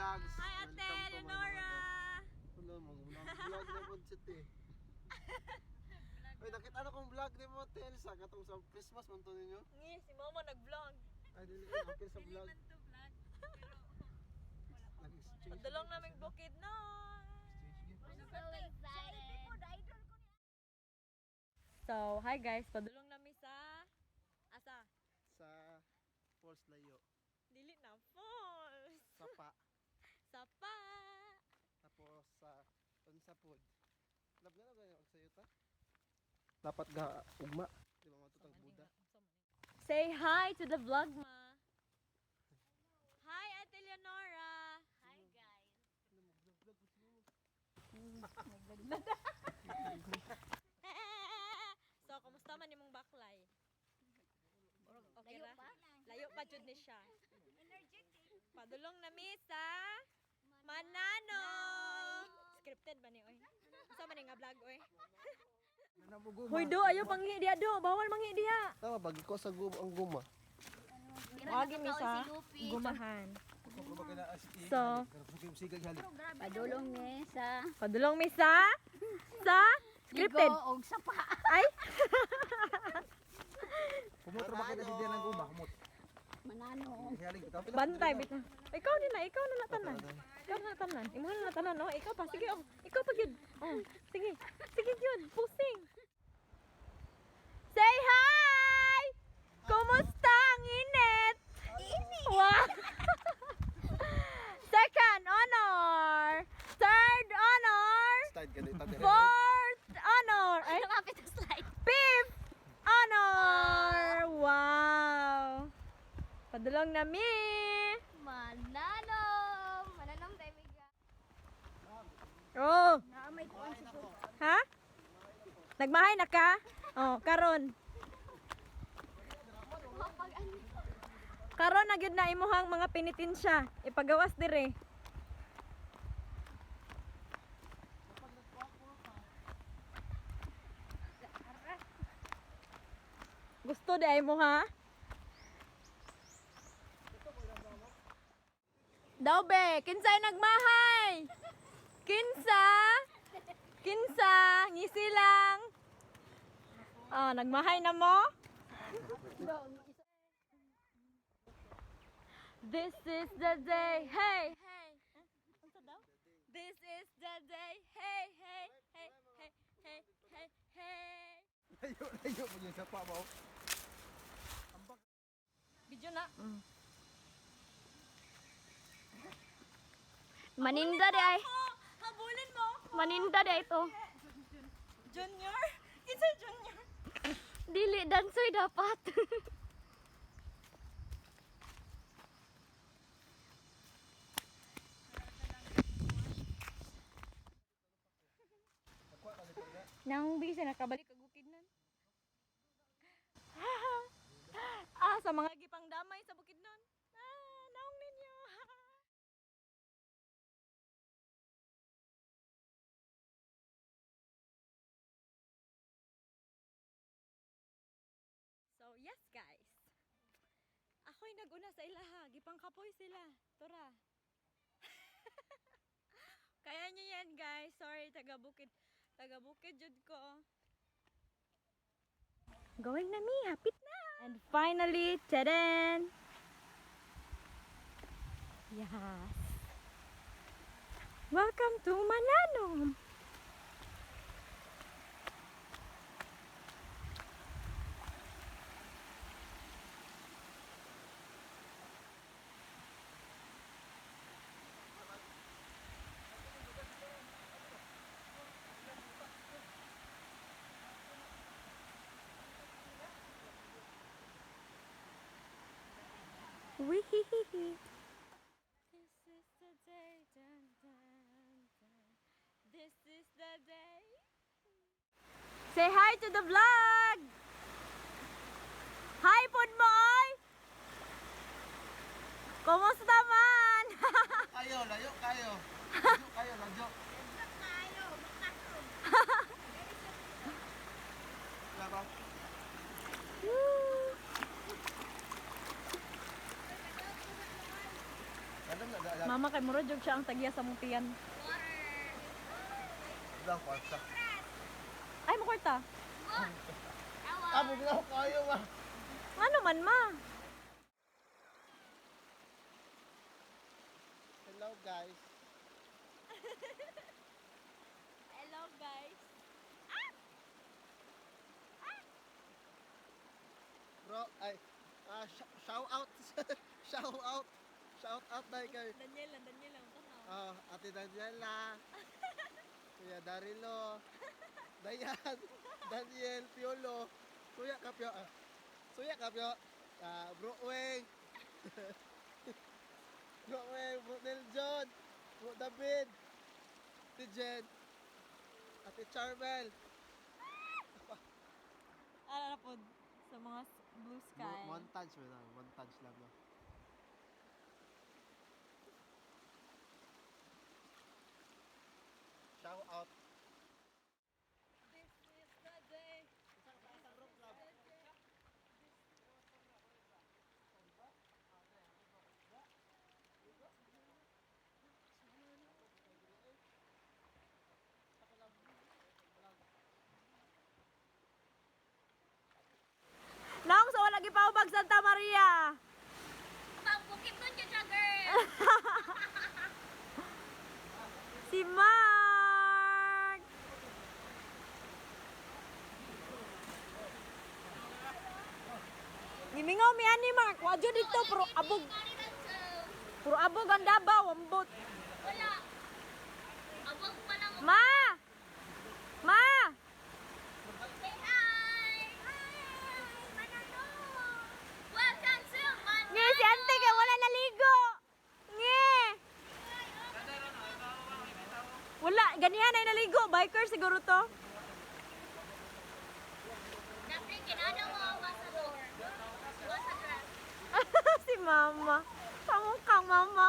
Vlogs. Hi, Ate Welcome to my Leonora! Wala, mag-vlog na po si te. Uy, nakita na kong vlog ni mo, Ate Elsa. Katong sa Christmas man to ninyo. Ngi, si Momo nag-vlog. Ay, dili, apil sa vlog. To vlog. Pero Nag-exchange. Padulong naming bukid no. Exchange gift. so excited. So, hi guys, padulong nami sa asa? Sa Falls Layo. Dili na falls. Sapa. Sapa. Tapos sa unsa pod. Lab na lang og sayo ta. Dapat ga ugma. Di ba matutang Buda? Say hi to the vlog, ma. Hi, Ate Leonora. Hi guys. So, kumusta man imong baklay? Okay Layo ra? pa? Layo pa jud ni siya. Energetic. Padulong nami sa Manano. Scripted ba ni oy? Unsa man ni nga vlog oy? Hoy do, ayo manghi diha do, bawal manghi diha. Tama bagi ko sa guma ang guma. Wagi mi sa gumahan. So, Padulong ni sa padulong mi sa scripted. Ligo og sapa. Ay, Kumot ra ba kayo si Diyan ang guma? Kumot. Manano. Hialing bitaw. Bantay bitaw. Ikaw din na, ikaw na na tanan. Ikaw na tanan. Imo na tanan no, ikaw pa sige oh. Ikaw pa gyud. Oh, sige. Sige gyud, pusing. Say hi! Kumusta ang init? Init. Wow! Second honor! Third honor! Slide ganito dire. Fourth honor! Ay, Lumapit ang slide. fifth honor! Wow! Padulong na mi! Manano. Mananong tayo miga. Oh! Na may kuan sa Ha? Nagmahay na ka? Oh, karon. Karon na gyud na imuhang mga penitensya. Ipagawas dire. Gusto di ay mo ha? Daw be, kinsay nagmahay? Kinsa? Kinsa? Ngisi lang. Oh, nagmahay na mo? This is the day, hey, hey. Unsa daw? This is the day, hey, hey, hey, hey, hey, hey, hey. Layo, layo mo yung sapa mo. Video na. Maninda di ay. Oh, habulin mo. Maninda di ay to. Junior? Kinsa junior? Dili dansoy dapat. Nang bisa nakabalik og Bukidnon. Ah, sa mga gipang damay sa Bukidnon. Ah, naong ninyo. So, yes guys. Ako'y naguna sa ilaha, gipang kapoy sila. Tura. Kaya niyo yan guys. Sorry, taga Bukid. Taga Bukid jud ko. Going na mi, hapit na. And finally, tadaan! Yes. Welcome to Manano. Wee-hee-hee-hee. This is the day, dun, dun, dun. This is the day. Say hi to the vlog! Hi, pod mo, oy! Kumusta man? Kayo, layo kayo. Layo kayo, layo. Wala ba? Alam na. Mama kay mura jud siya ang tagya sa mong tiyan. Lang kwarta. Ay mo kwarta. Amo ginaw kayo ma. Ngano man ma? Hello guys. Hello guys. Bro, ay shout out. Shout out. Shout out dahil kay Daniel lang, Daniel lang tanaw. Ate Daniela. Kuya Darilo. Dayan. Daniel Piolo. Suya ka Pio. Suya ka Pio. Bro Weng. Bro Weng, Bro Neljon. Bro David. Ate Jen. Ate Charmel. Ala po sa mga blue sky. Montage mo lang. Montage lang no. Shout out. This is the day. Naong sa wala gipaubag Santa Maria. Pang-bukid nun siya, girl. Si Mark! Gimingaw mi ani Mark, wa jud dito pero abog, puro abog ang Davao, ambot. Wala. Abog pa lang. Ma! Ma! Say hi! Hi! Manano! Welcome to Manano! Ngi si ante kay wala naligo. Ngi. Wala, ganihan ay naligo, biker siguro to. Dapat kinano mo ang ambassador. Ambassador. Si mama. Pamukhang mama.